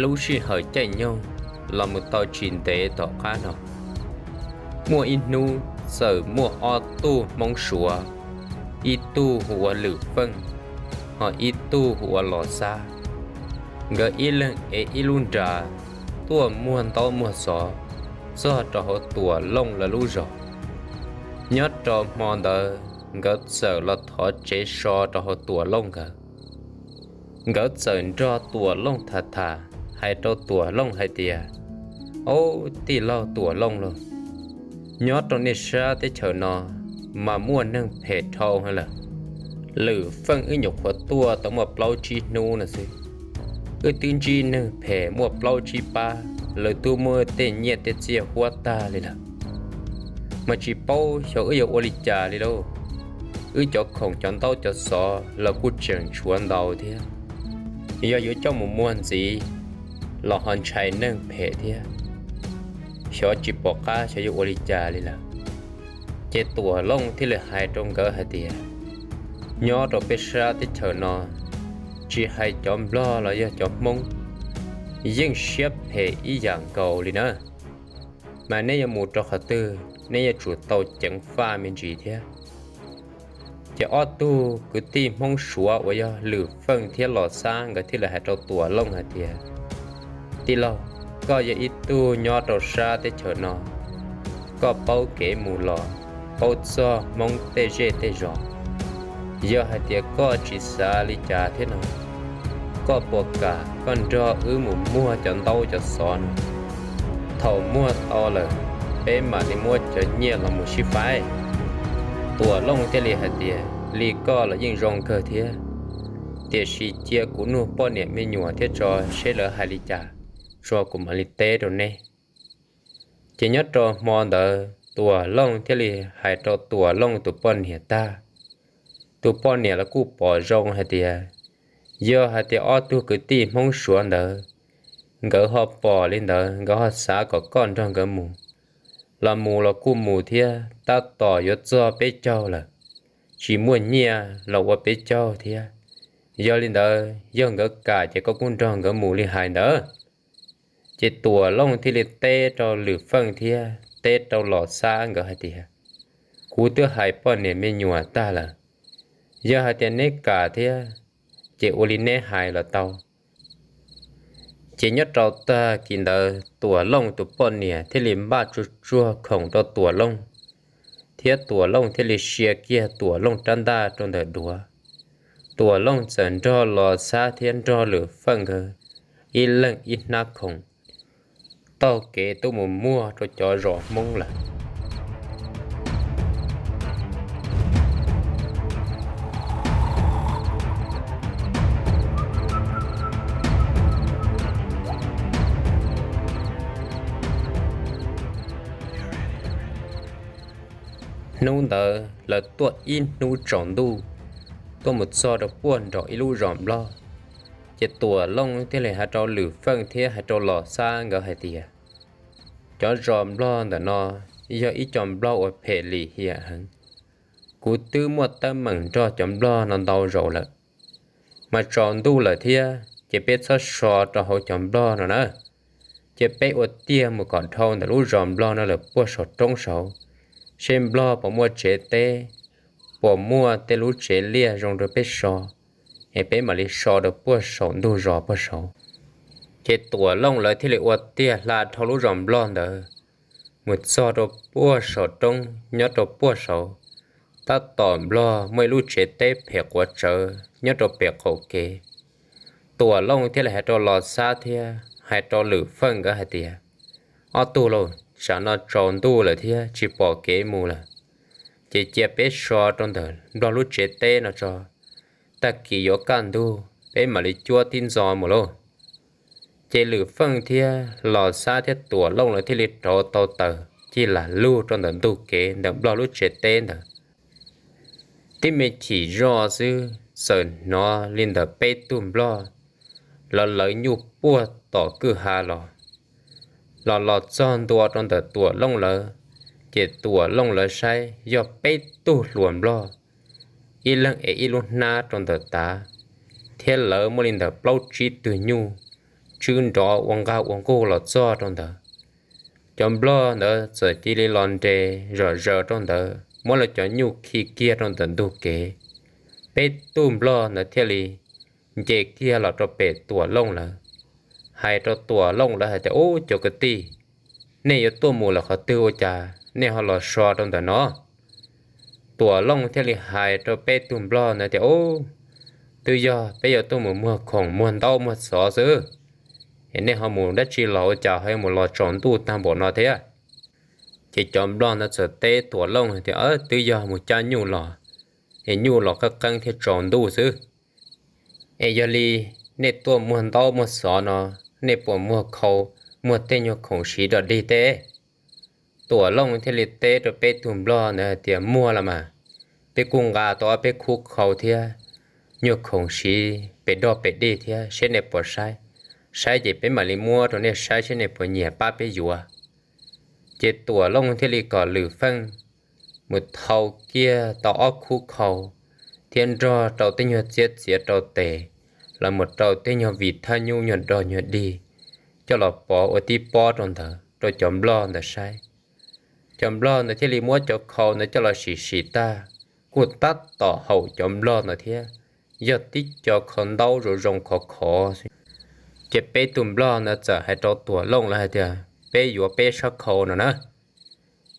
Lub sij hawm caij nyoog los mus tau tsis ntev tom qab no, muaj ib hnub txawm muaj ob tug Hmoob Suav, ib tug hu ua Lwm Feej, ho ib tug hu ua Los Xab. Nkawd ib leeg ev ib lub nra tuaj muag ntaub muag xov txog rau hauv Tuam Looj lawv lub zos. Nyob rau hmo ntawd nkawd txawm los thov tsev so rau hauv Tuam Looj nkawd. Nkawd txawm nrog Tuam Looj tham tham, hais rau Tuam Looj hais tias, Au, tij laug Tuam Looj lauj, nyob rau nej sab teb chaws no mas muaj neeg phem dhau heev lawm. Lwm Feej wb nyuam qhuav tuaj tau muaj plaub tsib hnub no xwb, wb twb ntsib neeg phem muaj plaub tsib pab, lawv twb muab tej nyiaj tej txiaj huab tag li lawm. Mas tsis paub xyov wb yuav ua li cas li lauj. Wb cov khoom cov ntaub cov xov los kuj tseem tshuav ntau thiab, yog yuav coj mus muag ntxiv los ho ntshai neeg phem thiab, xyov tsis pom qab xyov yuav ua li cas li lawm. Ces Tuam Looj thiaj li hais rau nkawd hais tias, Nyob rau peb sab teb chaws no, tsis hais cov Nplog los yog cov Hmoob, yeej siab phem ib yam nkaus li na. Mas neb yuav mus rau qhov twg neb yuav tsum tau ceev faj me ntsis thiab. Ces ob tug kwv tij Hmoob Suav uas yog Lwm Feej thiab Los Xab nkawd thiaj li hais rau Tuam Looj hais tias, Tij laug, koj yog ib tug nyob rau sab teb chaws no, koj paub kev mus los, paub txog Hmoob tej zej tej zos. Yog hais tias koj tsis xav li cas thiab no, koj puas kam koj nrog wb mus muag cov ntaub cov xov no? Thaum muag tau lawm, peb mam li muab cov nyiaj los mus sib faib. Tuam Looj thiaj li hais tias, Li koj los yeej zoo kawg thiab, tiam sis cia kuv nug poj niam me nyuam thiab tso seb lawv hais li cas, tso kuv mam li teb rau neb. Ces nyob rau hmo ntawd Tuam Looj thiaj li hais rau Tuam Looj tus poj niam tag. Tus poj niam los kuj pom zoo hais tias, yog hais tias ob tug kwv tij Hmoob Suav ntawd nkawd ho pom li ntawd, nkawd ho xav kom koj nrog nkawd mus, los mus los kuj mus thiab, tab tom yuav txog peb caug lawm, tsis muaj nyiaj los ua peb caug thiab. Yog li ntawd yog nkawd kam ces koj kuj nrog nkawd mus li hais ntawd. Ces Tuam Looj thiaj li teb rau Lwm Feej thiab teb rau Los Xab nkawd hais tias, Kuv twb hais poj niam me nyuam tag lawm, yog hais tias neb kam thiab ces ua li neb hais los tau. Ces nyob rau tag kis ntawd Tuam Looj tus poj niam thiaj li npaj tsuag tsuag khoom rau Tuam Looj, thiab Tuam Looj thiaj li sia kiag Tuam Looj rab ntaj rau ntawm duav. Tuam Looj txawm nrog Los Xab thiab nrog Lwm Feej nkawd ib leeg ib hnab khoom taug kev tuaj mus muag rau cov zos Hmoob lawm. Hnub ntawd lawv tuaj ib hnub tsaus ntuj, tuaj mus txog rau puag nraum ib lub zos Nplog. Ces Tuam Looj thiaj li hais rau Lwm Feej thiab hais rau Los Xab nkawd hais tias, Cov zos Nplog ntawm no yog ib co Nplog uas phem lim hiam heev. Kuv twb muaj teeb meem nrog cov Nplog no ntau zaus lawm, mas tsaus ntuj lawm thiab ces peb txhob so rau hauv cov Nplog no na. Ces peb ua tiag mus kom dhau ntawm lub zos Nplog no lawm puag saum roob saud, seb Nplog puas muaj tsev teb, puas muaj tej lub tsev liaj zoo rau peb so, es peb mam li so rau puag saum ntug zos puag saud. Ces Tuam Looj lawv thiaj li ua tiag hla dhau lub zos Nplog ntawd mus txog rau puag saum roob nyob rau puag saud. Tab tom Nplog muaj ib lub tsev teb phem quav tsawv nyob rau pem qaum kev. Tuam Looj thiaj li hais rau Los Xab thiab hais rau Lwm Feej nkawd hais tias, Ob tug lauj, tsam no tsaus ntuj lawm thiab tsis pom kev mus lawm, ces cia peb so rau ntawm Nplog lub tsev teb no tso, tag kis yuav kaj ntug peb mam li cuab tib ntxo mus lauj. Ces Lwm Feej thiab Los Xab thiab Tuam Looj lawv thiaj li rauv tau taws cig lam lug rau ntawm ntug kev ntawm Nplog lub tsev teb ntawd. Tib me chim zoj xwb txawm hnov li ntawm peb tug Nplog los lawv nyuj puag tom kwj ha los, los los txog ntua rau ntawm Tuam Looj lawv. Ces Tuam Looj lawv saib yog peb tug hluas Nplog, ib leeg ev ib lub hnab rau ntawm tav, thiab lawv muaj li ntawm plaub tsib tug nyuj tswb nrov ua nqag ua nqug los txog rau ntawd. Cov nplog ntawd txawm cia li los nres zom zaws rau ntawd, muab lawv cov nyuj khi kiag rau ntawm ntug kev. Peb tug nplog ntawd thiaj li nce kiag los rau pem Tuam Looj lawv, hais rau Tuam Looj lawv hais tias, Ub, cov kwv tij, nej yuav tuaj mus lawm qhov twg ua cas nej ho los so rau ntawm no? Tuam Looj thiaj li hais rau peb tug nplog ntawd tias, Ub, twb yog peb yuav tuaj mus muag khoom muag ntaub muag xov xwb, es nej ho mus dab tsi los ua cas ho yuav mus los tsaus ntuj tag npaum no thiab? Ces cov nplog ntawd txawm teb Tuam Looj hais tias, Twb yog mus cab nyuj los, es nyuj los qeeb qeeb thiaj tsaus ntuj xwb. Es yog li nej tuaj muag ntaub muag xov no, nej puas muag khau, muag tej nyuag khoom siv dog dig tej? Tuam Looj thiaj li teb rau peb tug nplog ntawd hais tias, Muag los mas, peb kuj nqa tau ob peb khub khau thiab nyuag khoom siv pem dog pem dig thiab, seb nej puas saib, saib ces peb mam li muab rau nej saib seb nej puas nyiam pab peb yuav. Ces Tuam Looj thiaj li kom Lwm Feej mus thau kiag tau ob khub khau thiab nrog rau tej nyuag txiab txiav rau tes, los mus rau tej nyuag vim thaj nyuj nyuag dog nyuag dig, coj los pov ua tib pob rau ntawd rau cov nplog ntawd saib. Cov nplog ntawd thiaj li muab cov khau ntawd coj los sim sim tag, kuj tab tom haum cov nplog ntawd thiab, yog tib co khau ntaub zoo zoo khov khov. Ces peb tug nplog ntawd txawm hais rau Tuam Looj lawv hais tias, Peb yuav peb sab khau no na.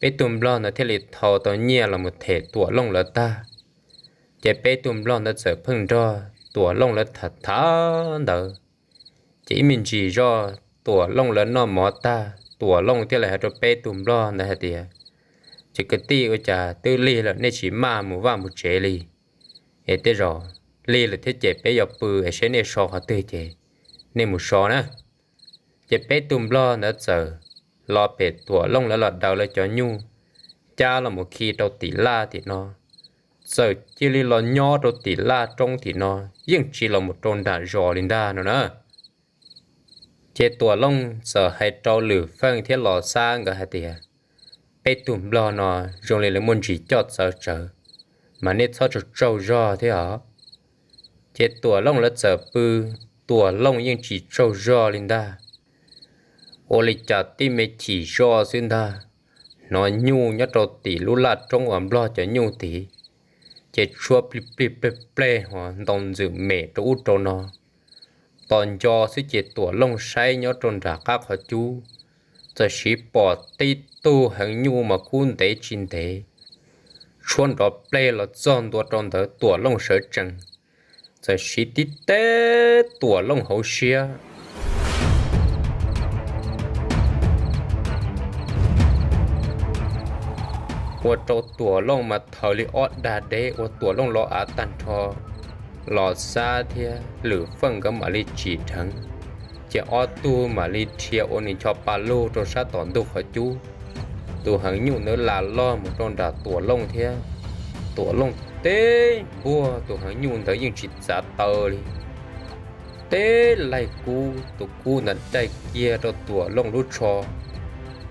Peb tug nplog ntawd thiaj li thau tau nyiaj los mus them Tuam Looj lawv tag. Ces peb tug nplog ntawd txawm pheej nrog Tuam Looj lawv tham tham ntawd. Ces ib me ntsis zoj Tuam Looj lawv noj mov tag, Tuam Looj thiaj li hais rau peb tug nplog ntawd hais tias, Ces kwv tij, ua cas twb lig lawm nej tsis maj mus vaj mus tsev li? Es tej zaum lig lawm thiab ces peb yuav pw es seb nej so qhov twg ces nej mus so na. Ces peb tug nplog ntawd txawm los pem Tuam Looj lawv los daws lawv cov nyuj, cab los mus khi rau tim laj tim no. Txawm cia li los nyob rau tim laj roob tim no, yeej tsis los mus rau nram zos li ntag no na. Ces Tuam Looj txawm hais rau Lwm Feej thiab Los Xab nkawd hais tias, Peb tug nplog no zoo li lawv muaj ntsis coj txawv tsawv, mas nej txhob tsaug tsaug zog thiab os. Ces Tuam Looj lawv txawm pw, Tuam Looj yeej tsis tsaug zog li ntag. Ua li cas tib me chim zoj xwb ntag, hnov nyuj nyob rau tim lub laj roob uas nplog cov nyuj tid, ces tshuab plig plig plej plej ho ntoo ntxwm mem rau ub rau no. Tos nco xwb ces Tuam Looj saib nyob rau nram qab qhov cub, txawm siv pom tib tug heev nyuj mas kub ntev tsis ntev, tshuab nrov plej los txog ntua rau ntawd Tuam Looj sawv tsees, txawm siv tib teb Tuam Looj hauv siab. Ua rau Tuam Looj mas thaws li ob dag deb ua Tuam Looj lo av tag nrho. Los Xab thiab Lwm Feej nkawd mam li tsim dheev, ces ob tug mam li dhia ua nws ncho pa lug rau sab tom ntug qhov cub. Tus heev nyuj ntawd lam log mus rau nram Tuam Looj thiab Tuam Looj teb npuag tus heev nyuj ntawd yeej tsis txav taw li. Teb laig kub, tus kub ntawd daig kiag rau Tuam Looj lub tsho,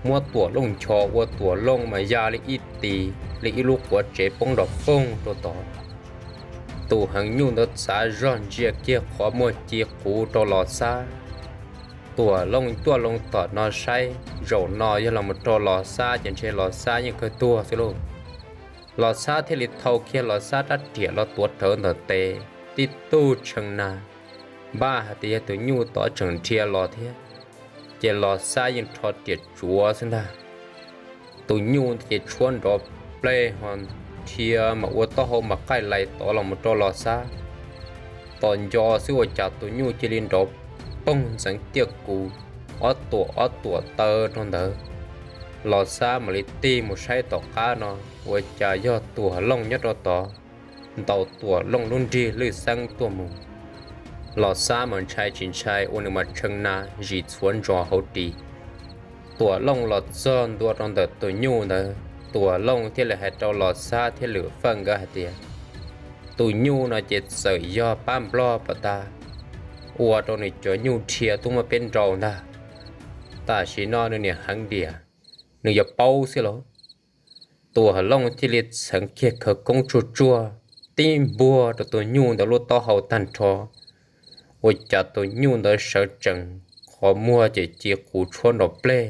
muab Tuam Looj ncho ua Tuam Looj mas ya li ib tis li ib lub quav tsev poob nrov poog rau tod. Tus heev nyuj ntawd txav zog ntsia kiag qhov muag ci quv rau Los Xab. Tuam Looj tuaj loo tom no saib, zaum no yog los mus rau Los Xab ces ntshe Los Xab yeej kawg tuag xwb lauj. Los Xab thiaj li thau kiag Los Xab rab riam los tuav rawv ntawm tes, tib tug tshee na, npaj hais tias yog tus nyuj tod tseem dhia los thiab, ces Los Xab yeej rho riam tsuav xwb ntag. Tus nyuj ces tshuab nrov plej ho dhia mas ua taub hau mas qaij lais tod los mus rau Los Xab. Tos nco xwb ua cas tus nyuj cia li nrov poog ntxeev tiaj kuv, ob tuam ob tuam taw rau ntawd. Los Xab mam li tig mus saib tom qab no, ua cas yog Tuam Looj nyob rau tod, ntaus Tuam Looj lub nrig lwj xeeb tuaj mus. Los Xab mas ntshai tsis ntshai ua nws mas tshee na zis txhuav ntsos hauv ris. Tuam Looj los txog ntua rau ntawm tus nyuj ntawd, Tuam Looj thiaj li hais rau Los Xab thiab Lwm Feej nkawd hais tias, tus nyuj no ces txawm yog pab nplog pas tas, ua rau nws cov nyuj dhia tuaj muab peb nrau ntag. Tam sim no nws niam heev diam, nws yuav paub xwb lauj. Tuam Looj thiaj li txheev kiag khawv koob tsuag tsuag tib npuag rau tus nyuj ntawd lub taub hau tag nrho, ua cas tus nyuj ntawd sawv tsees qhov muag ces ci qus tshuab nrov plej.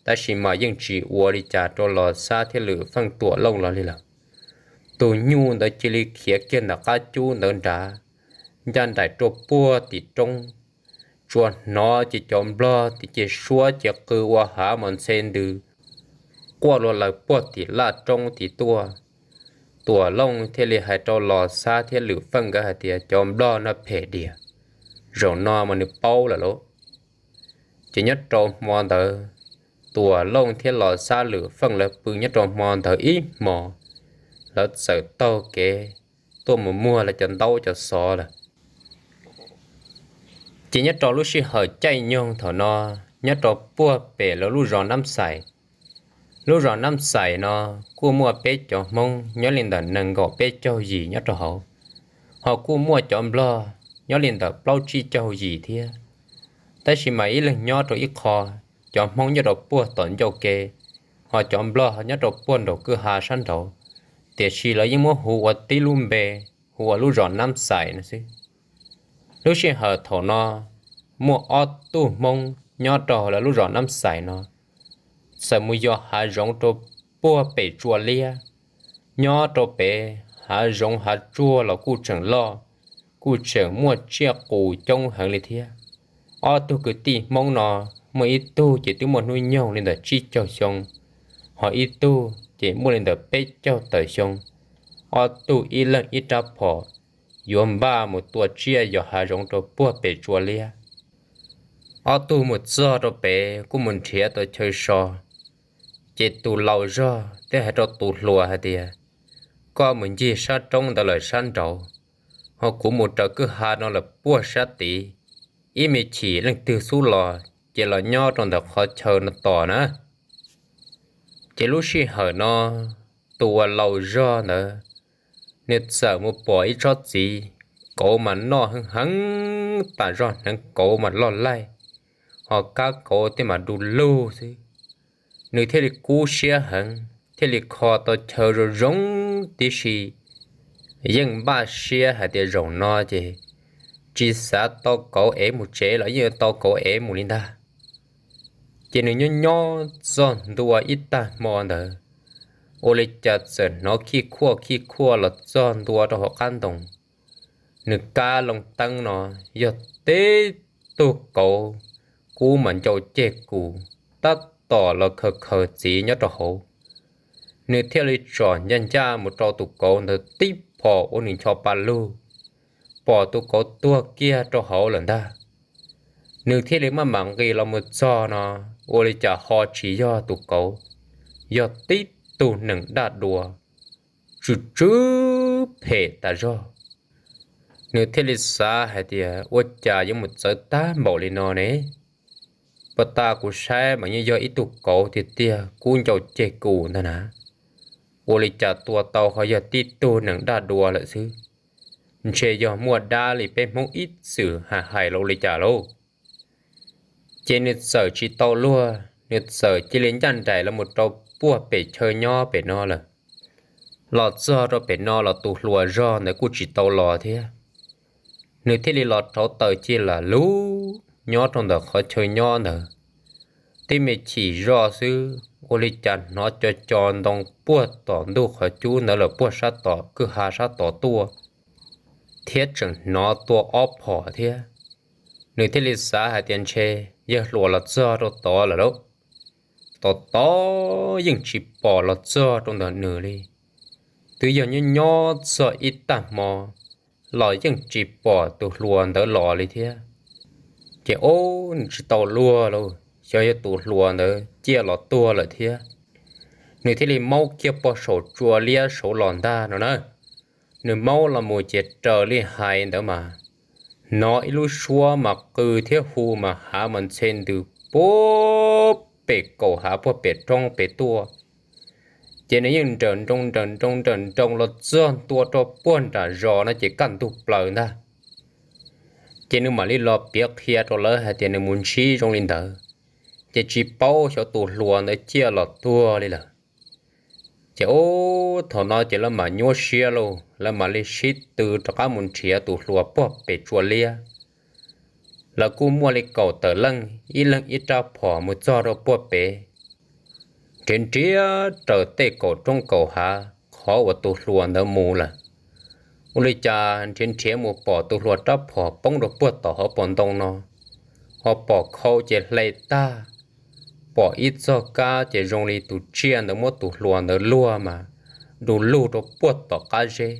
Tab sis mas yeej tsis ua li cas rau Los Xab thiab Lwm Feej Tuam Looj los li lawm. Tus nyuj ntawd cia li khiav kiag ntawm qab cub ntawd nrad, ncaj nraim rau puag tim roob, tsuas hnov ces cov nplog tim ces suab ces qw ua hav mas ntxhe ntws quaj luag lawm puag tim laj roob tim tuaj. Tuam Looj thiaj li hais rau Los Xab thiab Lwm Feej nkawd hais tias, Cov nplog no phem diam, zaum no mas nws paub lawm lauj. Ces nyob rau hmo ntawd, Tuam Looj thiab Los Xab Lwm Feej lawv pw nyob rau hmo ntawd ib hmos, lawv txawm taug kev tuaj mus muag lawv cov ntaub cov xov lawm. Ces nyob rau lub sij hawm caij nyoog thaum no, nyob rau puag pem lawv lub zos Nab Xais, lub zos Nab Xais no kuj muaj peb cov Hmoob nyob li ntawm nees nkaum peb caug yim nyob rau hauv, ho kuj muaj cov nplog nyob li ntawm plaub tsib caug yim thiab. Tab sis mas ib leeg nyob rau ib qho, cov Hmoob nyob rau puag tom ncauj ke, ho cov nplog nyob rau puag nraum kwj ha sab nraud, tiam sis lawv yeej muab hu ua tib lub npe, hu ua lub zos Nab Xais no xwb. Lub sij hawm thaum no, muaj ob tug Hmoob nyob rau hauv lawv lub zos Nab Xais no, txawm mus yos hav zoov rau puag pem Tsua Liab. Nyob rau pem hav zoov hav tsuag los kuj tseem loj, kuj tseem muaj tsiaj qus coob heev li thiab. Ob tug kwv tij Hmoob no, muaj ib tug ces twb muaj hnub nyoog li ntawm tsib caug xyoo, ho ib tug ces muaj li ntawm peb caug tawm xyoo. Ob tug ib leeg ib rab phom, yuav npaj mus tua tsiaj yos hav zoov rau puag pem Tsua Liab. Ob tug mus txog rau pem kuj mus nrhiav tau chaw so, ces tus laus zog thiaj hais rau tus hluas hais tias, Koj mus ncig sab roob ntawd lawm sab nraud, ho kuv mus raws kwj ha no lawm puag sab tid, ib me chim leej twg xub los ces los nyob rau ntawm qhov chaw no tos na. Ces lub sij hawm no, tus uas laus zog ntawd, nws txawm mus pom ib tsob txiv kauv mas noj heev heev, tas zog hneev kauv mas loj laij, ho kab kauv tej mas du lug xwb. Nws thiaj li kub siab heev, thiaj li kho tau chaw zoo zoo tib si, yeej npaj siab hais tias zaum no ces tsis xav tau kauv ev mus tsev los yeej yuav tau kauv ev mus li ntag. Ces nws nyob nyob txog ntua ib tag hmo ntawd, ua li cas txawm hnov khij khuaj khij khuaj los txog ntua rau hauv qab ntoo. Nws kab loo teeb no, yog tib tug kauv kub mas ncau ceg kus, tab tom los khaws khaws txiv nyob rau hauv. Nws thiaj li tsom ncaj ncaj mus rau tus kauv ntawd tib phom ua nws ncho pa lug, pom tus kauv tuag kiag rau hauv lawm ntag. Nws thiaj li maj mam nqis los mus txog no, ua li cas ho tsis yog tus kauv, yog tib tug nees daj dua, tsw tsw phem tas zog. Nws thiaj li xav hais tias, Ua cas yuav mus txawv tag npaum li no ne? Puag ta kuv saib mas yeej yog ib tug kauv tiag tiag kub ncau ceg kus ntag na. Ua li cas tua tau ho yog tib tug nees daj dua lawm xwb. Ntshe yog muaj dab li peb Hmoob ib txwm hais hais los ua li cas lauj. Ces nws txawm tsis tau luag, nws txawm cia li ncaj nraim los mus rau puag pem chaw nyob pem no lawm. Los txog rau pem no los tus hluas zog ntawd kuj tsis tau los thiab. Nws thiaj li los rauv taws cia lam lug nyob rau ntawm qhov chaw nyob ntawd. Tib me chim zoj xwb, ua li cas hnov co co ntoo puag tom ntug qhov cub ntawd lawm puag sab tom kwj ha sab tod tuaj, thiab tseem hnov tua ob phom thiab. Nws thiaj li xav hais tias ntshe yawg hluas los txog rau tod lawm lauj. Tos tos yeej tsis pom los txog rau ntawm nws li. Twb yog nyob nyob txog ib tag hmo los yeej tsis pom tus hluas ntawd los li thiab. Ces ob nws tsis tau luag lauj, xyov yog tus hluas ntawd ciaj los tuag lawm thiab. Nws thiaj li maub kiag pog saum Tsua Liab saud los ntag no na. Nws maub los mus ces raws li hais ntawd mas hnov ib lub suab mas qw thiab hu mas hav mas ntxhe ntws puag pem kaum hav puag pem roob pem tuaj. Ces nws yeej nrawm nroos nrawm nroos nrawm nroos los txog ntua rau puag nram zos no ces kaj ntug plaws ntag. Ces nws mam li los piav qhia rau lawv hais tias nws mus ntsib zoo li ntawd, ces tsis paub xyov tus hluas ntawd ciaj los tuag li lawm. Ces ub thaum no ces lawv mam nyuaj siab lauj, lawv mam li sib tw rov qab mus nrhiav tus hluas puag pem Tsua Liab. lawv kuj muaj li kaum tawm leej, ib leeg ib rab phom mus txog rau puag pem, nrhiav nrhiav raws tej kaum roob kaum hav qhov uas tus hluas ntawd mus lawm. Ua li cas nrhiav nrhiav mus pom tus hluas rab phom poob rau puag tom hauv paus ntoo no, ho pom khau ces hle tag, pom ib txoj kab ces zoo li tus tsiaj ntawd muab tus hluas ntawd luag mas du lug rau puag tom qab zeb.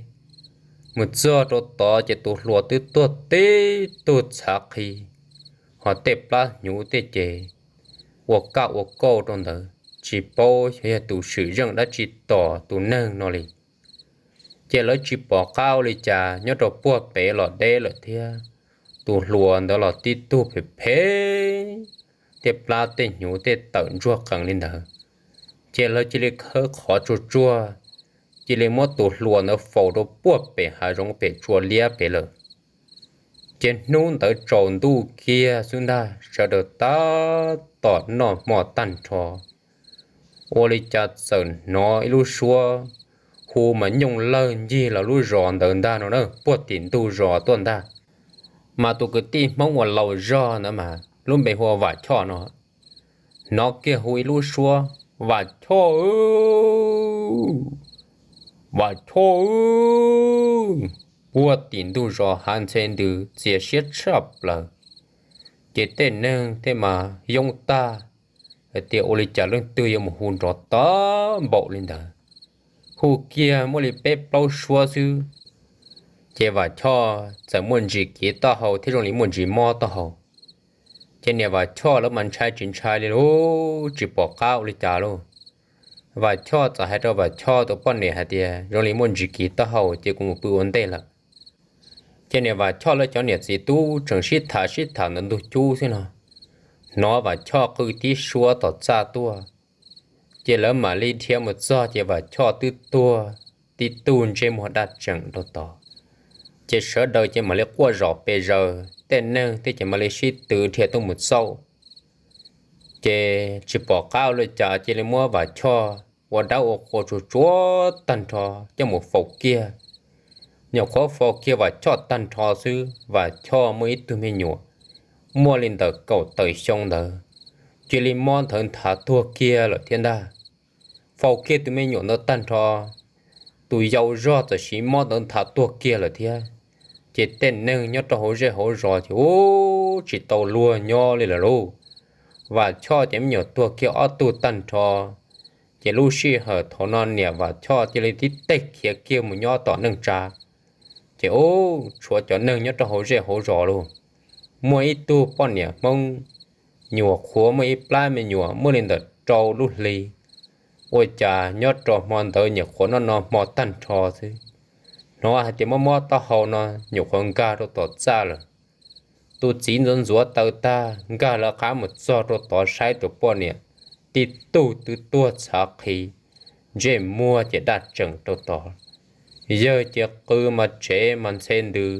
Mus txog rau tod ces tus hluas twb tuag tib tug txhav qhi, ho tej plab hnyuv tej ces ua kaj ua kauj rau ntawd, tsis paub xyov yog tus swm zeej dab tsi tom tus neeg no li. Ces lawv tsis pom qab ua li cas, nyob rau puag pem los deb lawm thiab, tus hluas ntawd los tib tug phem phem, tej plab tej hnyuv tej tawm ntsuag qees li ntawd. Ces lawv cia li khawb qhov tsuag tsuag, cia li muab tus hluas ntawd faus rau puag pem hav zoov pem tsua liab pem lawm. Ces hnub ntawd tsaus ntuj kiag xwb ntag, sawv daws tab tom noj hmo tag nrho, ua li cas txawm hnov ib lub suab hu mas nyooj lawg ncig los lub zos ntawd ntag no na, puag tim ntug zos tuaj ntag. Mas tus kwv tij Hmoob uas laus zog ntawd mas lub npe hu ua Vam Choj no, hnov kiag hu ib lub suab, Vam Choj, Vam Choj, puag tim ntug zos hav ntxhe ntws txias siab tshaj plaws. Ces tej neeg tej mas yoob tag, hais tias ua li cas leej twg yuav mus hu nrov tag npaum li ntawd. Hu kiag muaj li peb plaub suab xwb, ces Vam Choj txawm muaj ntsis kiv taub hau thiab zoo li muaj ntsis mob taub hau. Ces niam Vam Choj lawv mas ntshai tsis ntshai li lauj, tsis pom qab ua li cas lauj. Vam Choj txawm hais rau Vam Choj tus poj niam hais tias, Zoo li muaj ntsis kiv taub hau ces kuv mus pw ua ntej lawm. Ces niam Vam Choj lawv cov niam txiv tub tseem sib tham sib tham ntawm ntug cub xwb no, hnov Vam Choj qw tib suab tom txaj tuaj. Ces lawv mam li dhia mus txog ces Vam Choj twb tuag tib tug ntsej muag daj tseem rau tod. Ces sawv daws ces mam li quaj zom pes zaws, tej neeg tej ces mam li sib tw dhia tuaj mus xauj. Ces tsis pom qab ua li cas cia li muab Vam Choj ua dab ua qhua tsuag tsuag tag nrho coj mus faus kiag. Nyuam qhuav faus kiag Vam Choj tag nrho xwb, Vam Choj muaj ib tug me nyuam muaj li ntawm kaum tawm xyoo ntawd, cia li mob ntawd nthav tuag kiag lawm thiab ntag. Faus kiag tus me nyuam ntawd tag nrho, tus yau zog txawm siv mob ntawd nthav tuag kiag lawm thiab. Ces tej neeg nyob rau hauv zej hauv zos ces ub tsis tau luag nyob li lawm lauj. Vam Choj ces me nyuam tuag kiag ob tug tag nrho. Ces lub sij hawm thaum no niam Vam Choj cia li tib teg khiav kiag mus nyob tom neej tsa. Ces ub tshuav cov neeg nyob rau hauv zej hauv zos lauj, muaj ib tug poj niam Hmoob nyuam qhuav muaj ib plab me nyuam muaj li ntawm rau lub hli. Ua cas nyob rau hmo ntawd nyuam qhuav noj no hmo tag nrho xwb, hnov hais tias mob mob taub hau no nyuam qhuav nkag rau tom txaj lawm. Tus txiv ntxuav ntxuav taw tag nkag lawv qab mus txog rau tod saib tus poj niam, tib tug twb tuag txhav qhi, ntsej muag ces daj tseem rau tod. Yawg ces qw mas tsev mas ntxhe ntws,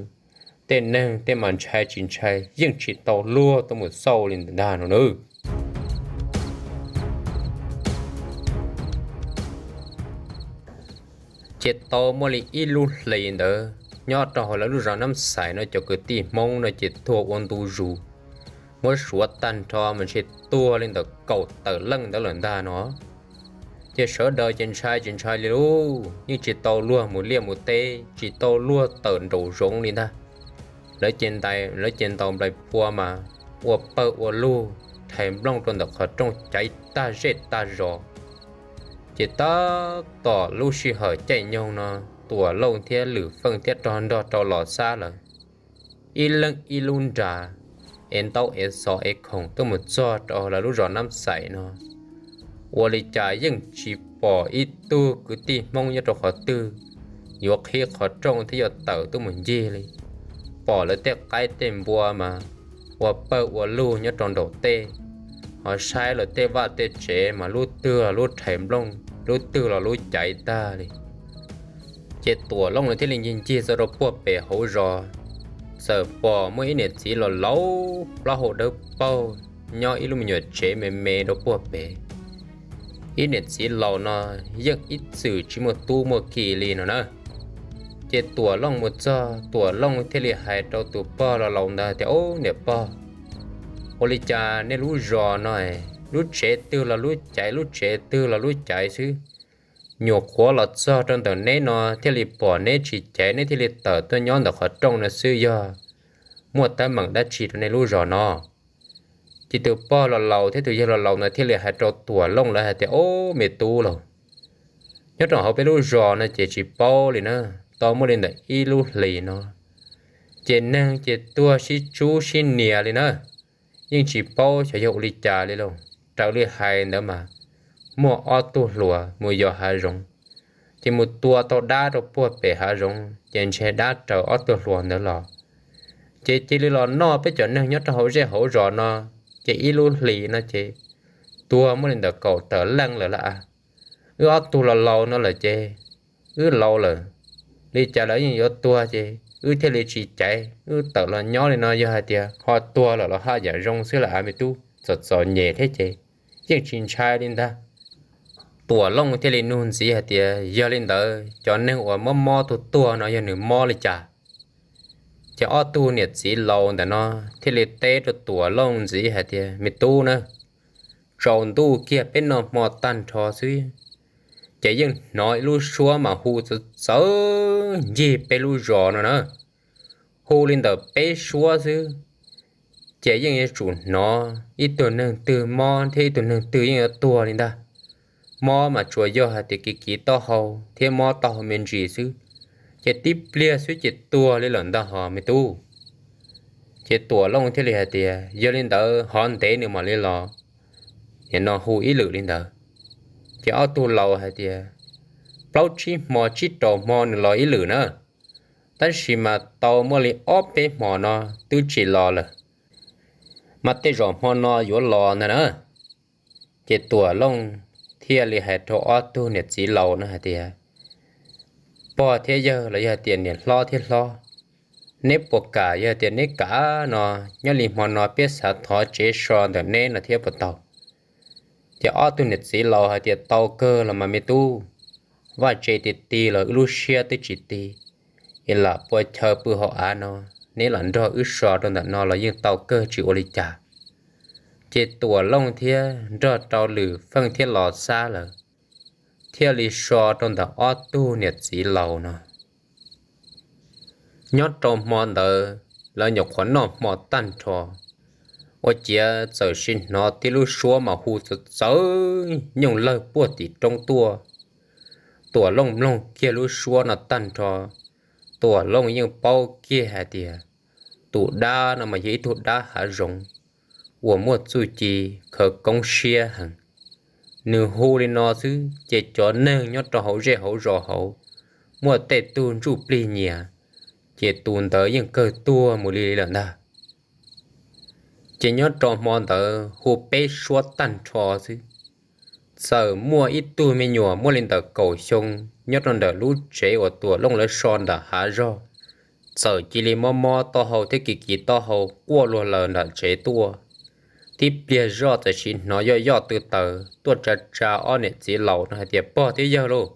tej neeg tej mas ntshai tsis ntshai yeej tsis tau luag tuaj mus xauj li ntag no na. Ces tau muaj li ib lub hlis ntawd nyob rau hauv lawv lub zos Nab Xais no cov kwv tij Hmoob no ces tuag ua ntu zus, muab suav tag nrho mas ntshe tuag li ntawm kaum tawm leej ntawd lawm ntag no. Ces sawv daws ces ntshai tsis ntshai li lauj, yeej tsis tau luag mus liaj mus teb, tsis tau luag tawm nraum zoov li ntag. Lawv ces ntaus nplais phua mas ua pawg ua lug rhais nplooj rau ntawm qhov rooj caiv tag zej tag zos. Ces tab tom lub sij hawm caij nyoog no, Tuam Looj thiab Lwm Feej thiab Rog Nrog rau los xab lawm, ib leeg ib lub nra, ev ntaub ev xov ev khoom tuaj mus txog rau lawv lub zos Nab Xais no. Ua li cas yeej tsis pom ib tug kwv tij Hmoob nyob rau qhov twg yuav qhib qhov rooj thiab yuav tawm tuaj mus ncig li. Pom lawv tej qaib tej npua mas ua pawg ua lug nyob rau nraum tej, ho saib lawv tej vaj tej tsev mas lub twg los lub rhais nplooj, lub twg los lub caiv tag li. Ces Tuam Looj lawv thiaj li ncig ncig txog rau puag pem hauv zos, txawm pom muaj ib niam txiv los laus plaub hau dawb paug nyob ib lub me nyuam tsev me me rau puag pem. Ib niam txiv laus no yeej ib txwm tsis muaj tub muaj ki li no na. Ces Tuam Looj mus txog, Tuam Looj thiaj li hais rau tus pog los laus ntawd tias, Ub, niam pog, Ua li cas nej lub zos no, lub tsev twg los lub caiv, lub tsev twg los lub caiv xwb? Nyuam qhuav los txog rau ntawm neb no thiaj li pom neb tsis caiv, neb thiaj li tawm tuaj nyob ntawm qhov rooj no xwb, yog muaj teeb meem dab tsi rau nej lub zos no? Ces tus pog los laus thiab tus yawg los laus ntawd thiaj li hais rau Tuam Looj lawv hais tias, Ob, me tub lauj, nyob rau hauv peb lub zos no ces tsis paub li na, tau muaj li ntawm ib lub hlis no ces neeg ces tuag sib tsub sib nias li na, yeej tsis paub xyov yog ua li cas li lauj. Raws li hais ntawd mas muaj ob tug hluas mus yos hav zoov, ces mus tua tau dab rau puag pem hav zoov ces ntshe dab raws ob tug hluas ntawd los, ces cia li los noj peb cov neeg nyob rau hauv zej hauv zos no, ces ib lub hlis no ces tuag muaj li ntawm kaum tawm leej lawm lauj. Wb ob tug los laus no lawm ces wb laus lawm, li cas lawv yeej yuav tuag ces wb thiaj li tsis caiv, wb tawm los nyob li no yog hais tias ho tuag lawm los haj yam zoo xwb lauj, me tub, txom txom nyem thiab ces yeej tsis ntshai li ntag. Tuam Looj thiaj li nug ntxiv hais tias, Yog li ntawd cov neeg uas mob mob tuag tuag no yog nws mob li cas? Ces ob tug niam txiv laus ntawm no thiaj li teb rau Tuam Looj ntxiv hais tias, Me tub na, tsaus ntuj kiag peb noj hmo tag nrho xwb, ces yeej hnov ib lub suab mas hu txawv txawv ncig peb lub zos no na, hu li ntawm peb suab xwb, ces yeej yuav tsum hnov ib tug neeg twg mob thiab ib tug neeg twg yeej yuav tuag li ntag. Mob mas tsuas yog hais tias kiv kiv taub hau thiab mob taub hau me ntsis xwb, ces tib pliag xwb ces tuag li lawm ntag hos me tub. Ces Tuam Looj thiaj li hais tias, Yog li ntawd hov ntev nws mam li los, nim no hu ib lwm li ntawd. Ces ob tug laus hais tias, Plaub tsib hmo tsib rau hmo nws los ib lwm na, tab sis mas tau muaj li ob peb hmo no twb tsis los lawm, mas tej zaum hmo no yuav los ntag na. Ces Tuam Looj thiaj li hais rau ob tug niam txiv laus no hais tias, Pog thiab yawg los yog hais tias niam hlob thiab hlob, neb puas kam, yog tias neb kam no, nyob li hmo no peb xav thov tsev so ntawm neb no thiab puas tau? Ces ob tug niam txiv laus hais tias, Tau kawg los mas me tub, vaj tse ti ti los wb lub siab twb tsis ti, es lam pua chaw pw hauv av no, neb los nrog wb so rau ntawm no los yeej tau kawg tsis ua li cas. Ces Tuam Looj thiab nrog rau Lwm Feej thiab Los Xab lawm thiaj li so rau ntawm ob tug niam txiv laus no. Nyob rau hmo ntawd lawv nyuam qhuav noj hmo tag nrho, ua ciav txawm sim hnov tib lub suab mas hu txawv txawv nyooj lawg puag tim roob tuaj. Tuam Looj mloog kiag lub suab no tag nrho, Tuam Looj yeej paub kiag hais tias tus dab no mas yog ib tug dab hav zoov uas muaj txuj ci khawv koob siab heev. Nws hu li no xwb ces cov neeg nyob rau hauv zej hauv zos hauv muaj tej tug ntsuj plig nyiam, ces tus ntawd yeej kawg tuag mus li lawm ntag. Ces nyob rau hmo ntawd hu peb suab tag nrho xwb, txawm muaj ib tug me nyuam muaj li ntawm kaum xyoo nyob rau ntawm lub tsev uas Tuam Looj lawv so ntawm hav zog, txawm cia li mob mob taub hau thiab kiv kiv taub hau quaj luag lawm nram tsev tuaj. Tib pliag zoj txawm sim hnov yoj yoj tw taws tuaj tsa tsa ob niam txiv laus no hais tias, Pog thiab yawg lauj,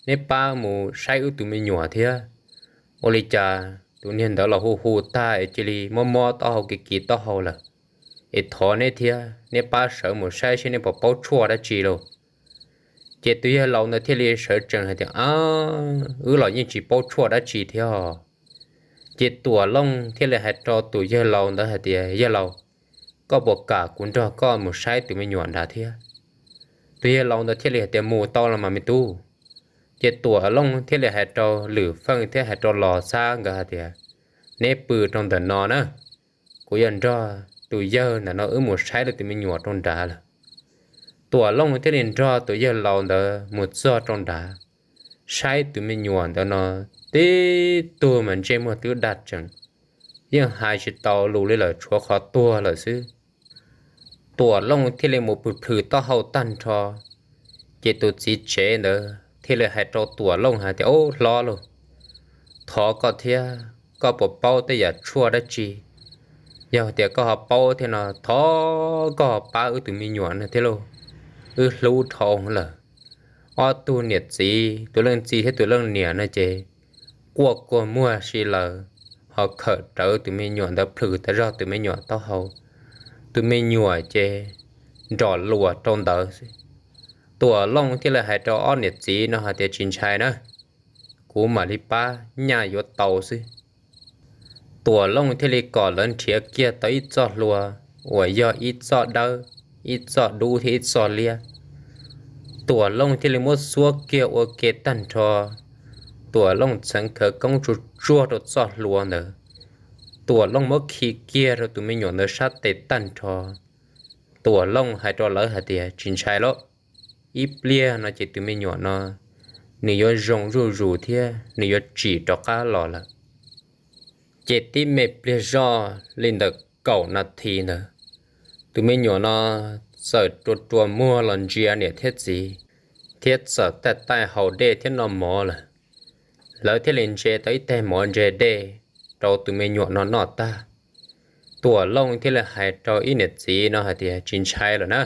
neb pab mus saib wb tus me nyuam thiab. Ua li cas tus niag ntawd los hu hu tag es cia li mob mob taub hau kiv kiv taub hau lawm, es thov neb thiab, neb pab sawv mus saib seb neb puas paub tshuaj dab tsi lauj. Ces tus yawg laus ntawd thiaj li sawv tsees hais tias, Ab, wb los yeej tsis paub tshuaj dab tsi thiab os. Ces Tuam Looj thiaj li hais rau tus yawg laus ntawd hais tias, Yawg laus, koj puas kam kuv nrog koj mus saib tus me nyuam nrad thiab? Tus yawg laus ntawd thiaj li hais tias, Mus tau los mas me tub. Ces Tuam Looj thiaj li hais rau Lwm Feej thiab hais rau Los Xab nkawd hais tias, Neb pw rau ntawm no na, kuv yuav nrog tus yawg ntawm no wb mus saib tus me nyuam rau nrad lawm. Tuam Looj thiaj li nrog tus yawg laus ntawd mus txog rau nrad, saib tus me nyuam ntawd no, tib tug mas ntsej muag twb dag tsees, yeej hais tsis tau lus li lawm, tshuav qhov tuag lawm xwb. Tuam Looj thiaj li mus pw plhws taub hau tag nrho. Ces tus txiv tsev ntawd thiaj li hais rau Tuam Looj hais tias, Ob, hlob lauj, thov koj thiab, koj puas paub tej yam tshuaj dab tsi? Yog tias koj ho paub thiab no, thov koj ho pab wb tus me nyuam no thiab lauj, wb hlub dhau lawm. Ob tug niam txiv, tus leej txiv thiab tus leej niam no ces quaj kua muag si lawm, ho khawm rawv tus me nyuam ntawd plhws tas zog tus me nyuam taub hau. tus me nyuam ces nrom luas rau ntawd xwb. Tuam Looj thiaj li hais rau ob niam txiv no hais tias, Tsis ntshai na, kuv mam li pab nyaj yuav tau xwb. Tuam Looj thiaj li kom lawv nrhiav kiag tau ib txoj hlua uas yog ib txoj dawb, ib txoj dub thiab ib txoj liab. Tuam Looj thiaj li muab xuab kiag ua ke tag nrho. Tuam Looj txheev khawv koob tsuag tsuag rau txoj hlua ntawd. Tuam Looj muab khi kiag rau tus me nyuam ntawd sab tes tag nrho. Tuam Looj hais rau lawv hais tias, Tsis ntshai lauj, ib pliag no ces tus me nyuam no nws yuav zoo zuj zus thiab nws yuav tsim rov qab los lawm. Ces tib me pliag zoj li ntawm kaum nas this ntawd, tus me nyuam no txawm rua rua muag los ntsia niam thiab txiv, thiab txawm taij taij haus dej thiab noj mov lawm. Lawv thiaj li ntse tau ib teg mov ntse dej rau tus me nyuam no noj tag. Tuam Looj thiaj li hais rau ib niam txiv no hais tias, Tsis ntshai lawm na,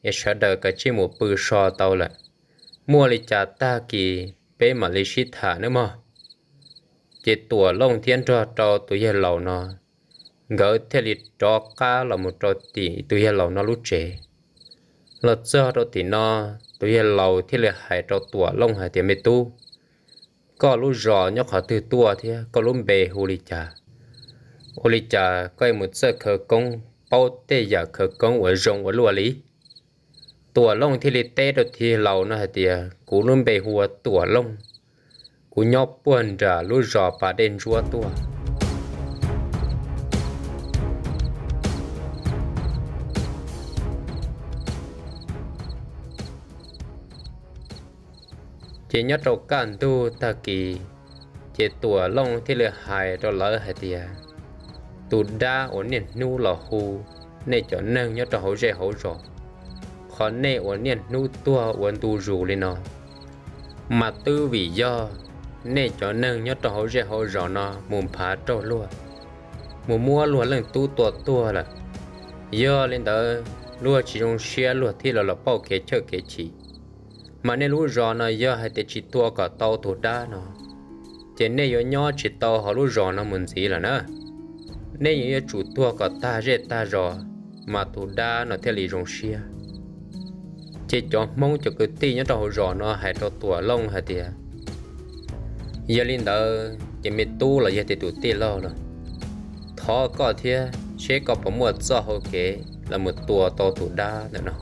es sawv daws kav tsij mus pw so tau lawm, muaj li cas tag kis peb mam li sib tham nawb mog. Ces Tuam Looj thiab nrog rau tus yawg laus no, nkawd thiaj li rov qab los mus rau tim tus yawg laus no lub tsev. Los txog rau tim no, tus yawg laus thiaj li hais rau Tuam Looj hais tias, Me tub, koj lub zos nyob qhov twg tuaj thiab koj lub npe hu li cas? Ua li cas koj mus txawj khawv koob paub tej yam khawv koob uas zoo ua luaj li? Tuam Looj thiaj li teb rau tus yawg laus no hais tias, Kuv lub npe hu ua Tuam Looj, kuv nyob puag nram lub zos Pas Dej Ntsuab tuaj. Ces nyob rau kaj ntug tag kis, ces Tuam Looj thiaj li hais rau lawv hais tias, Tus dab uas niaj hnub los hu nej cov neeg nyob rau hauv zej hauv zos, qhov nej uas niaj hnub tuag ua ntu zus li no, mas twb vim yog nej cov neeg nyob rau hauv zej hauv zos no mus nphav raug luag, mus muab luag leej tub tua tuag lawm. Yog li ntawd, luag tsis zoo siab luag thiaj li los pauj kev chawj kev chim. Mas nej lub zos no yog hais tias tsis tua kom tau tus dab no, ces nej yuav nyob tsis tau hauv lub zos no mus ntxiv lawm na. Nej yuav yuav tsum tuag kom tag zej tag zos, mas tus dab no thiaj li zoo siab. Ces cov Hmoob cov kwv tij nyob rau hauv zos no hais rau Tuam Looj hais tias, Yog li ntawd ces me tub los yog tias tus tij laug los, thov koj thiab seb koj puas muaj txoj hau kev los mus tua tau tus dab ntawm no.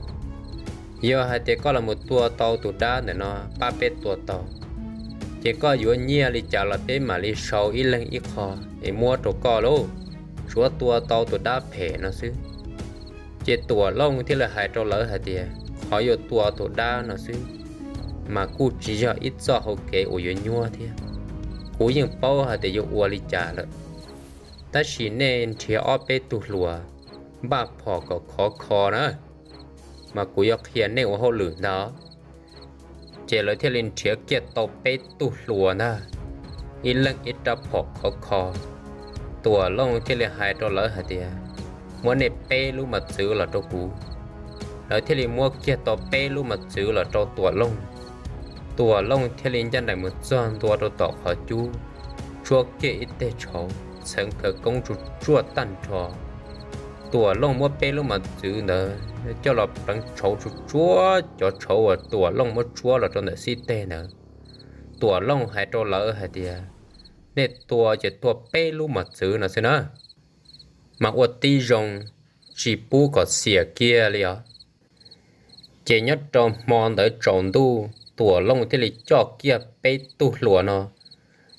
Yog hais tias koj los mus tua tau tus dab ntawm no, pab peb tua tau, ces koj yuav nyiaj li cas los peb mam li sau ib leeg ib qho es muab rau koj lauj, tsuav tua tau tus dab phem no xwb. Ces Tuam Looj thiaj li hais rau lawv hais tias, Qhov yuav tua tus dab no xwb, mas kuj tsis yog ib txoj hau kev uas yuav nyuaj thiab. Kuv yeej paub hais tias yuav ua li cas lawm, tab sis nej nrhiav ob peb tug hluas npaj phom kom khov kho na, mas kuv yuav qhia nej ua hauj lwm ntag. Ces lawv thiaj li nrhiav kiag tau peb tug hluas ntag, ib leeg ib rab phom khov kho. Tuam Looj thiaj li hais rau lawv hais tias, Muab nej peb lub mos txwv los rau kuv. Lawv thiaj li muab kiag tau peb lub mos txwv los rau Tuam Looj. Tuam Looj thiaj li ncaj nraim mus txog ntua rau tom qhov cub, tsuab kiag ib teg tshauv txheev khawv koob tsuj tsuaj tag nrho. Tuam Looj muab peb lub mos txwv ntawd coj los pleev tshauv tsuj tsuab, cov tshauv uas Tuam Looj muab tsuab los rau ntawm xib teg ntawd. Tuam Looj hais rau lawv hais tias, Nej tua ces tua peb lub mos txwv no xwb na, mas ua tib zoo, tsis pub kom xiam kiag li os. Ces nyob rau hmo ntawd tsaus ntuj Tuam Looj thiaj li coj kiag peb tug hluas no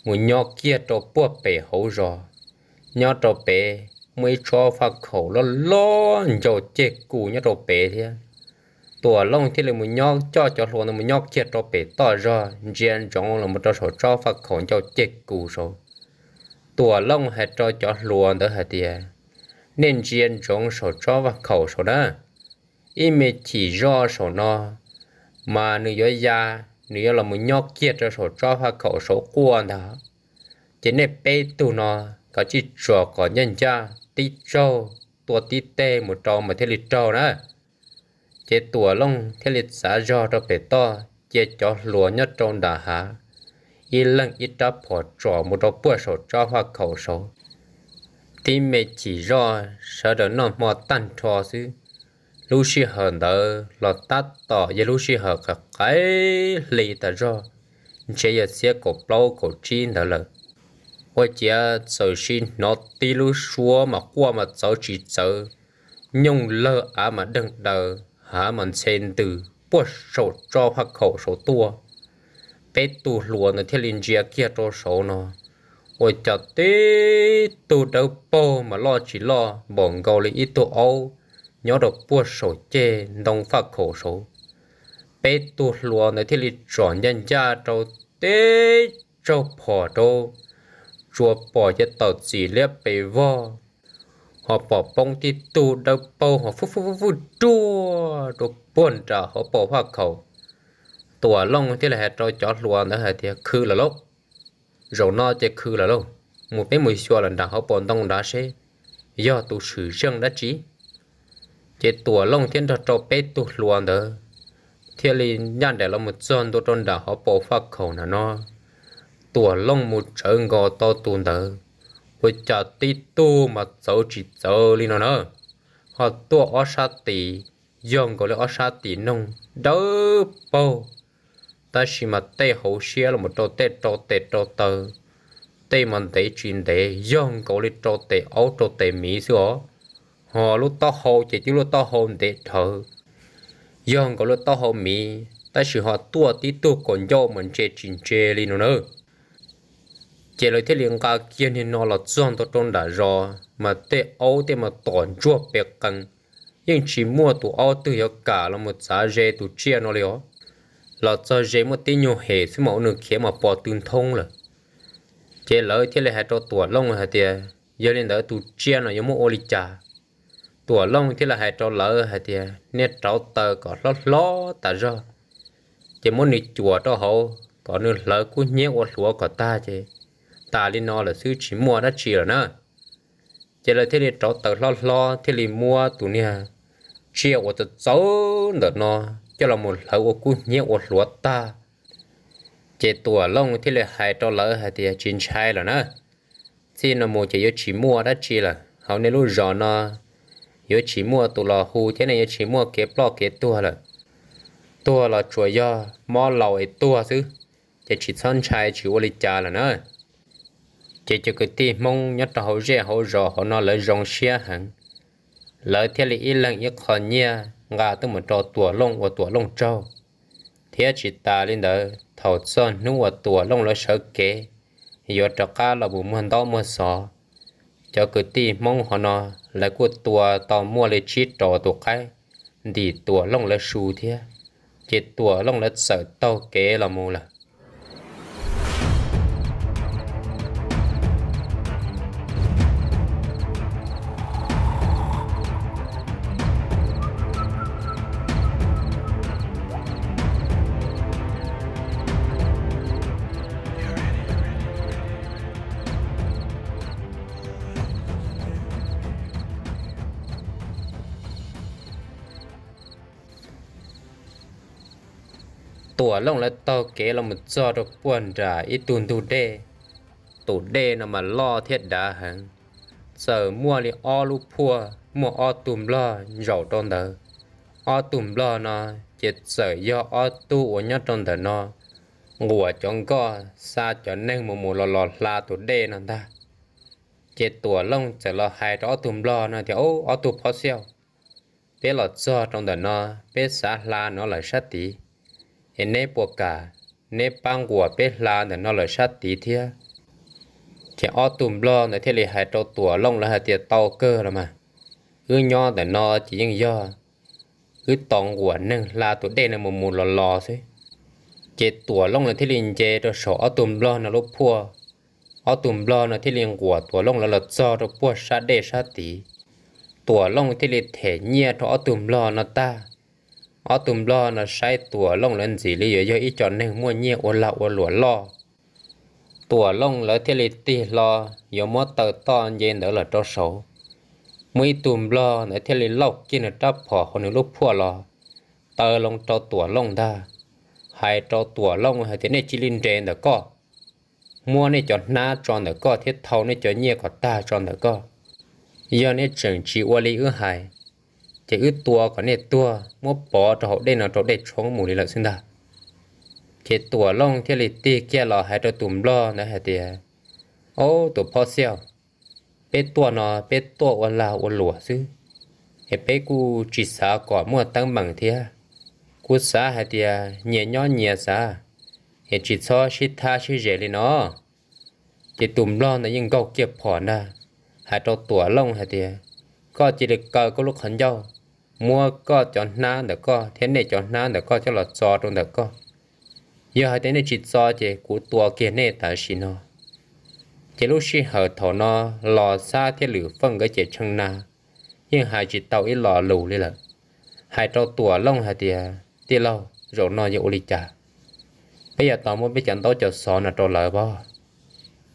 mus nyob kiag rau puag pem hauv zos. Nyob rau pem muaj ib tsob faj khaum loj loj ncau ceg kus nyob rau pem thiab. Tuam Looj thiaj li mus nyob, coj cov hluas no mus nyob kiag rau pem toj zog ntsia ntsoov los mus rau saum tsob faj khaum ncau ceg kus saud. Tuam Looj hais rau cov hluas ntawd hais tias, Nej ntsia ntsoov saum tsob faj khaum saud na, ib me chim zoj saum no mas nws yuav ya, nws yuav los mus nyob kiag rau saum tsob faj khaum saud quaj ntag. Ces nej peb tug no kav tsij tsom kom ncaj ncaj tib tsaug, tua tib teg mus rau mas thiaj li raug na. Ces Tuam Looj thiaj li txav zog rau pem toj, cia cov hluas nyob rau nram hav ib leeg ib rab phom tsom mus rau puag saum tsob faj khaum saud. tib me chim zoj sawv daws noj hmo tag nrho xwb. Lub sij hawm ntawd los tab tom yog lub sij hawm qaim hli tas zog, ntshe yog xiab kaum plaub kaum tsib ntawd lawm. Ua ciav txawm sim hnov tib lub suab mas quaj mas txawv tsis txawv, nyooj lawg av mas deeg daws, hav mas ntxhe ntws puag saum tsob faj khaum saud tuaj. Peb tug hluas ntawd thiaj li ntsia kiag rau saud no, ua cas tib tug dawb paug mas loj tsis loj npaum nkaus li ib tug aub nyob rau puag saum ceg ntoo faj khaum saud. Peb tug hluas ntawd thiaj li tsom ncaj ncaj rau teb tsaug phom rau, tsuas pom cov taum txim liab pes vog, ho pom poob tib tug dawb paug ho fwj fwj fwj ruaj rau puag nram hauv paus faj khaum. Tuam Looj thiaj li hais rau cov hluas ntawd hais tias, Khwv lawm lauj, zaum no ces khwv lawm lauj, mus peb mus xyuas lawm nram hauv paus ntoo nrad seb yog tus swm zeej dab tsi. Ces Tuam Looj thiab nrog rau peb tug hluas ntawd thiaj li ncaj nraim los mus txog ntua rau nram hauv paus faj khaum na no. Tuam Looj mus tsawv nkaus tau tus ntawd, ua cas tib tug mas txawv tsis txawv li no na, ho tuaj ob sab tis, yog nkaus li ob sab tis noog dawb paug, tab sis mas tej hauv siab los mus rau tej rau tes rau taw, tej mas ntev tsis ntev yog nkaus li rau tes aub rau tes miv xwb os. Ho lub taub hau ces tib lub taub hau ntev dhawv, yog nkaus lub taub hau miv, tab sis ho tuaj tib tug kaum ncauj mas ntse tsis ntse li no na. Ces lawv thiaj li nqa kiag niag no los txog ntua rau nram zos mas tej aub tej mas tom ntsuag pes qees, yeej tsis muaj tus aub twg yuav kam los mus txav ze tus tsiaj no li os. Los txog ze muaj tib nyuag hem xwb mas ua nws khiav mas pos tw nthoob lawm. Ces lawv thiaj li hais rau Tuam Looj hais tias, Yog li ntawd tus tsiaj no yuav muab ua li cas? Tuam Looj thiaj li hais rau lawv hais tias, Nej rauv taws kom hlob hlob tas zog, ces muab nws cuam rau hauv kom nws hlawv kub hnyiab ua hluav kom tag ces tas li no lawm xwb, tsis muaj dab tsi lawm na. Ces lawv thiaj li rauv taws hlob hlob thiaj li muab tus niag tsiaj uas txawv txawv ntawm no coj los mus hlawv ua kub hnyiab ua hluav tag. Ces Tuam Looj thiaj li hais rau lawv hais tias, Tsis ntshai lawm na, txij no mus ces yuav tsis muaj dab tsi lawm, hauv nej lub zos no yuav tsis muaj tus los hu thiab nej yuav tsis muaj kev ploj kev tuag lawm. Tuag los tsuas yog mob laus es tuag xwb, ces tsis txhob ntshai tsis ua li cas lawm na. Ces cov kwv tij Hmoob nyob rau hauv zej hauv zos hauv no lawv zoo siab heev, lawv thiaj li ib leeg ib qho nyiaj nqa tuaj mus rau Tuam Looj ua Tuam Looj tsaug. Thiab tsis tas li ntawd, thaum txog hnub uas Tuam Looj lawv sawv kev yuav rov qab los mus muag ntaub muag xov, cov kwv tij Hmoob hov no lawv kuj tua tau muaj li tsib rau tus qaib ntim Tuam Looj lawv su thiab, ces Tuam Looj lawv txawm taug kev los mus lawm. Tuam Looj lawv taug kev los mus txog rau puag nram ib tug ntug dej. Tus dej no mas loj thiab dav heev, txawm muaj li ob lub phuaj, muaj ob tug nplog zaum rau ntawd. Ob tug nplog no ces txawm yog ob tug uas nyob rau ntawm no nquam cov nkoj xa cov neeg mus mus los los hla tus dej no ntag. Ces Tuam Looj txawm los hais rau ob tug nplog no tias, Ob tug phob xiaj, peb los txog rau ntawm no, peb xav hla no lawm sab tid, es neb puas kam neb pab nquam peb hla ntawm no lawm sab tid thiab? Ces ob tug nplog ntawd thiaj li hais rau Tuam Looj lawv hais tias, Tau kawg los mas, wb nyob ntawm no ces yeej yog wb tos nquam neeg hla tus dej no mus mus los los xwb. Ces Tuam Looj lawv thiaj li nce rau saum ob tug nplog no lub phuaj, ob tug nplog no thiaj li nquam Tuam Looj lawv los txog rau puag sab dej sab tid. Tuam Looj thiaj li them nyiaj rau ob tug nplog no tag. Ob tug nplog no saib Tuam Looj lawv ntxim li yuav yog ib co neeg muaj nyiaj ua lag ua luam loj. Tuam Looj lawv thiaj li tig hlo yuav muab taw toj nce ntawd los rau saud. Muaj ib tug nplog ntawd thiaj li lauj kiag nws rab phom hauv nws lub phuaj los taw loo rau Tuam Looj ntag, hais rau Tuam Looj hais tias, Nej cia li nres ntawm koj, muab nej cov hnab tso ntawm koj thiab thau nej cov nyiaj kom tag tso ntawm koj. Yog nej tseem tsis ua li wb hais, ces wb tua kom nej tuag muab pov rau hauv dej no rau dej tshoob mus li lawm xwb ntag. Ces Tuam Looj thiaj li tig kiag los hais rau tus nplog ntawd hais tias, Ob, tus phob xiaj, peb tuaj no peb tuaj ua lag ua luam xwb, es peb kuj tsis xav kom muaj teeb meem thiab. Kuv xav hais tias nyias nyob nyias xav, es tsis txhob sib thab sib zes li no. Ces tus nplog ntawd yeej nkaug kiag phom ntag, hais rau Tuam Looj hais tias, Koj cia li kaw koj lub qhov ncauj, muab koj cov hnab ntawm koj thiab nej cov hnab ntawm koj coj los txo rau ntawm koj. Yog hais tias nej tsis txo ces kuv tua kiag nej tam sim no. Ces lub sij hawm thaum no Los Xab thiab Lwm Feej nkawd ces tshee na, yeej hais tsis tau ib lo lus li lawm. Hais rau Tuam Looj hais tias, Tij laug, zaum no yog ua li cas? Peb yuav tau muab peb cov ntaub cov xov no rau lawv pov?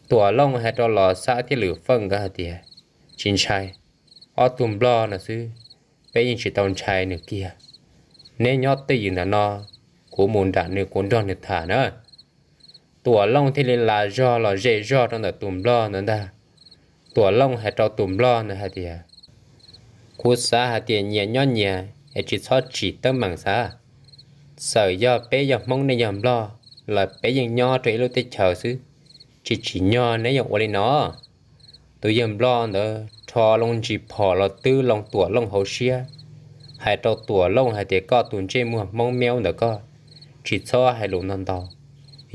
Tuam Looj hais rau Los Xab thiab Lwm Feej nkawd hais tias, Tsis ntshai, ob tug nplog no xwb, peb yeej tsis tau ntshai nws kiag. Neb nyob twj ywm ntawm no, kuv mus nram nws kuv nrog nws tham na. Tuam Looj thiaj li las zog los ze zog rau ntawm tus nplog ntawd ntag. Tuam Looj hais rau tus nplog ntawd hais tias, Kuv xav hais tias nyias nyob nyias es tsis txhob tsim teeb meem xav. Txawm yog peb yog Hmoob nej yog nplog los peb yeej nyob rau ib lub teb chaws xwb, tsis tsim nyog neb yuav ua li no. Tus yawg nplog ntawd rho loo ntsis phom los twb loo Tuam Looj hauv siab, hais rau Tuam Looj hais tias, Koj tus ntsej muag Hmoob miaub ntawm koj, tsis txhob hais lus ntau ntau.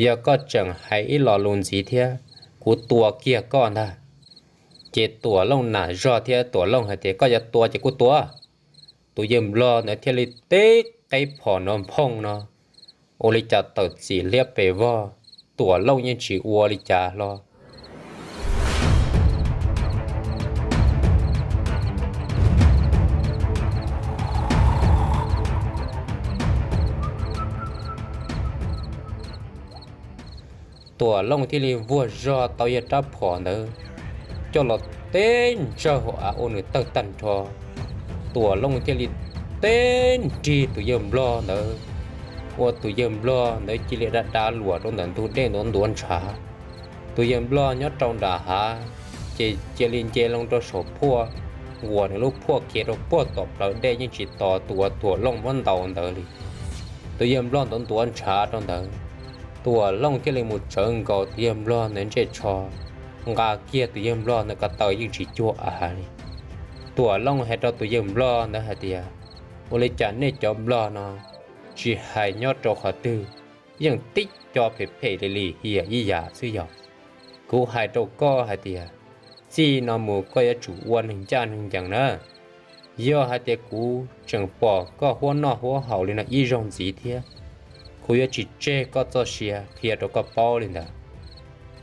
Yog koj tseem hais ib lo lus ntxiv thiab, kuv tua kiag koj ntag. Ces Tuam Looj nam zog thiab Tuam Looj hais tias, Koj yuav tua ces kuj tua. Tus yawg nplog ntawd thiaj li teb qeb phom no nphooj no, ua li cas tawm txim liab pes vog, Tuam Looj yeej tsis ua li cas hlo. Tuam Looj thiaj li vuag zog tau yawg rab phom ntawd coj los teb ntsawj hauv av ua nws tawg tag nrho. Tuam Looj thiaj li teb nrig tus yawg nplog ntawd, ua tus yawg nplog ntawd cia li da da luam rau ntawm ntug dej ntuav ntuav ntshav. Tus yawg nplog nyob rau nram hav ces cia li nce loo rau saum phuaj, nquas nws lub phuaj khiav rau puag tom plawv dej yeej tsis tos tus uas Tuam Looj muab ntaus ntawd li. Tus yawg nplog ntuav ntuav ntshav rau ntawd, Tuam Looj thiaj li mus tsawv nkaus tus yawg nplog ntawd ntsej tsho, nqa kiag tus yawg nplog ntawd ko taw yeej tsis cuag av li. Tuam Looj hais rau tus yawg nplog ntawd hais tias, Ua li cas nej cov nplog no tsis hais nyob rau qhov twg, yeej tib co phem phem li li hiam ib yam xwb yog? Kuv hais rau koj hais tias, txij no mus koj yuav tsum ua neeg ncaj neeg ncees na. Yog hais tias kuv tseem pom koj huab noj huab haus li no ib zaug ntxiv thiab, kuv yuav tsis tseg koj txoj sia qhia rau koj paub li ntawd.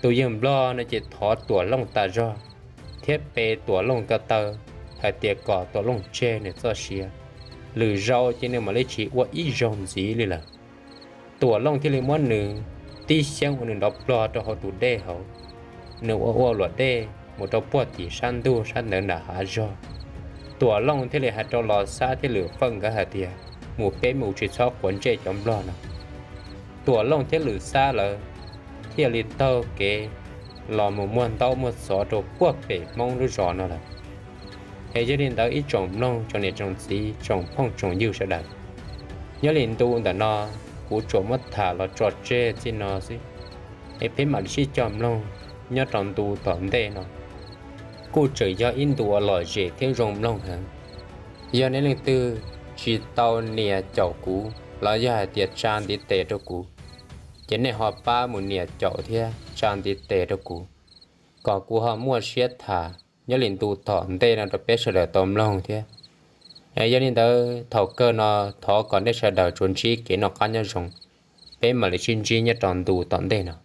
Tus yawg nplog no ces thov Tuam Looj tas zog thiab pe Tuam Looj ko taw hais tias kom Tuam Looj tseg nws txoj sia, lwm zaus ces nws mam li tsis ua ib zaug ntxiv li lawm. Tuam Looj thiaj li muab nws tib xyeeb ua nws nrov plog rau hauv tus dej hauv, nws ua ua luam dej mus rau puag tim sab ntug sab ntawd nram hav zog. Tuam Looj thiaj li hais rau Los Xab thiab Lwm Feej nkawd hais tias, Mus peb mus tsis txhob quav ntsej cov nplog no. Tuam Looj thiab Lwm Xab lawv thiaj li taug kev los mus muag ntaub muag xov rau puag pem Hmoob lub zos no lawm. Es yog li ntawd ib tsoom mloog tsoom niam tsoom txiv tsoom phooj tsoom ywg sawv daws, nyob li ntu ntawm no kuv tsuas muab tham los tso tseg txij no xwb, es peb mam li sib cog mloog nyob rau ntu tom ntej no. Kuj tseem yog ib ntu uas lom zem thiab zoo mloog heev. Yog nej leej twg tsis tau nias caum kuv los yog hais tias tsa ntiv tes rau kuv, ces nej ho pab mus nias caum thiab tsa ntiv tes rau kuv, kom kuv ho muaj siab tham nyob li ntu tom ntej no rau peb sawv daws tau mloog thiab. Yog li ntawd thaum kawg no thov kom nej sawv daws tsuas ntsib kev noj qab nyob zoo, peb mam li sib ntsib nyob rau ntu tom ntej no.